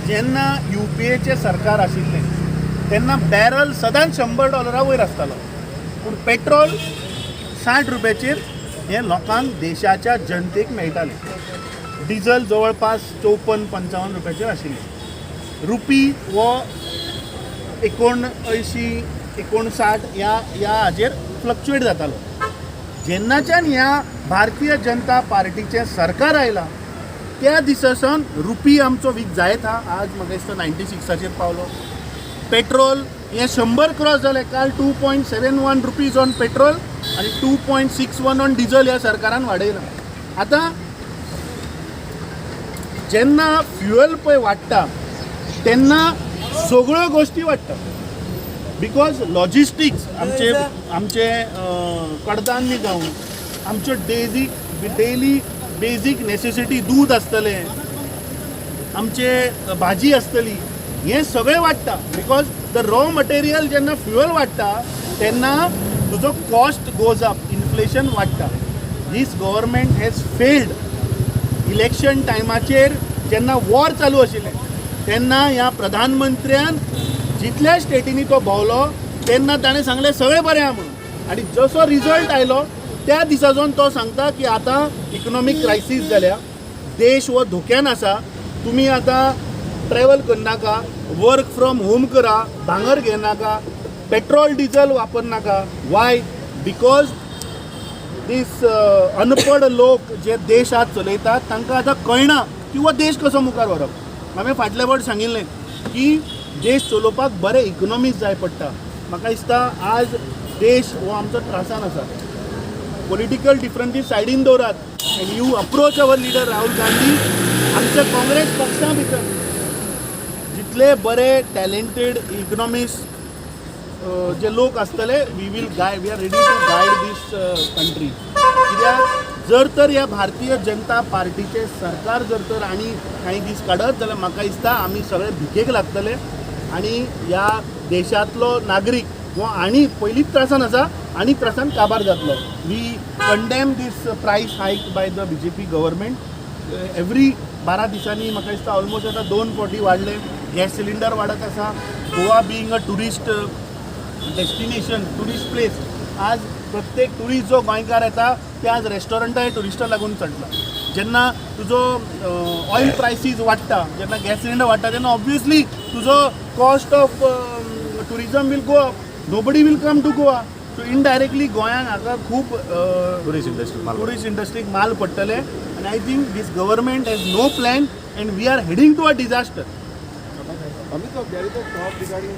जेन्ना यूपीएचें सरकार आशिल्लें तेन्ना बॅरल सदांच 100 डॉलरा वयर आसतालो, पूण पेट्रोल 60 रुपयाचेर हें लोकांक, देशाच्या जनतेक मेळटालें. डिझल जवळपास 54-55 रुपयाचेर आशिल्लें. रुपी हो 79, 59 ह्या ह्या हाजेर फ्लक्चुएट जातालो. जेन्नाच्यान ह्या भारतीय जनता पार्टीचें सरकार आयलां, त्या दिसा सावन रुपी आमचो वीक जायत हा. आज म्हाका दिसता 96आचेर पावलो. पेट्रोल हें 100 क्रॉस जालें. काल 2.71 rupees on petrol आनी 2.61 on diesel ह्या सरकारान वाडयलां. आतां जेन्ना फ्युअल पळय वाडटा, तेन्ना सगळ्यो गोश्टी वाडटा, because logistics, आमचे आमचे कडधान्य जावं, आमच्यो डेली बेजीक नेसेसिटी, दूद आसतलें, आमचे भाजी आसतली, हें सगळें वाडटा, because the raw material जेन्ना फ्युअल वाडटा, तेन्ना तुजो कॉस्ट गोज अप, इन्फ्लेशन वाडटा. This government has failed. Election टायमाचेर जेन्ना वॉर चालू आशिल्लें, तेन्ना ह्या प्रधानमंत्र्यान जितल्या स्टेटींनी तो भोंवलो, तेन्ना ताणें सांगलें सगळें बरें आहा म्हणून. आनी जसो रिजल्ट आयलो, त्या दिसाच्यान तो सांगता की आतां इकनॉमीक क्रायसीस जाल्या, देश हो धोक्यान आसा, तुमी आतां ट्रॅवल करनाका, वर्क फ्रॉम होम करा, भांगर घेनाका, पेट्रोल डिझल वापरनाका. वाय? Because दीस अनपड लोक जे देश आज चलयतात, तांकां आतां कळना की हो देश कसो मुखार व्हरप. हांवें फाटल्या फावट सांगिल्लें की देश चलोवपाक बरे इकॉनॉमिस्ट जाय पडटा. म्हाका दिसता आज देश हो आमचो त्रासान आसा. पॉलिटिकल डिफरन्सीस सायडीन दवरात and you approach our leader Rahul Gandhi. आमच्या काँग्रेस पक्षा भितर जितले बरे टॅलेंटेड इकॉनॉमिस्ट जे लोक आसतले, we are ready to guide this country. कित्याक जर तर ह्या भारतीय जनता पार्टीचें सरकार जर तर आनी कांय दीस काडत जाल्यार म्हाका दिसता आमी सगळे भिकेक लागतले आनी ह्या देशांतलो नागरीक हो आनी पयलींच त्रासान आसा, आनी त्रासान काबार जातलो. We condemn this price hike by the BJP government. Every 12 दिसांनी म्हाका दिसता ऑलमोस्ट आतां दोन फावटी वाडले. गॅस सिलिंडर वाडत आसा. Goa being a tourist destination, tourist place, आज प्रत्येक टुरिस्ट जो गोंयकार येता, ते आज रेस्टॉरंटाय टुरिस्टां लागून चलता. जेन्ना तुजो ऑयल प्रायसीस वाडटा, जेन्ना गॅस सिलिंडर वाडटा, तेन्ना ऑब्वियसली तुजो cost of tourism will go up. Nobody will come to Goa. So indirectly गोंयांक हाका खूब टुरिस्ट इंडस्ट्री. टुरिस्ट इंडस्ट्रीक माल पडटले आनी I think this government has no plan and we are heading to a disaster. Amit, there is a talk regarding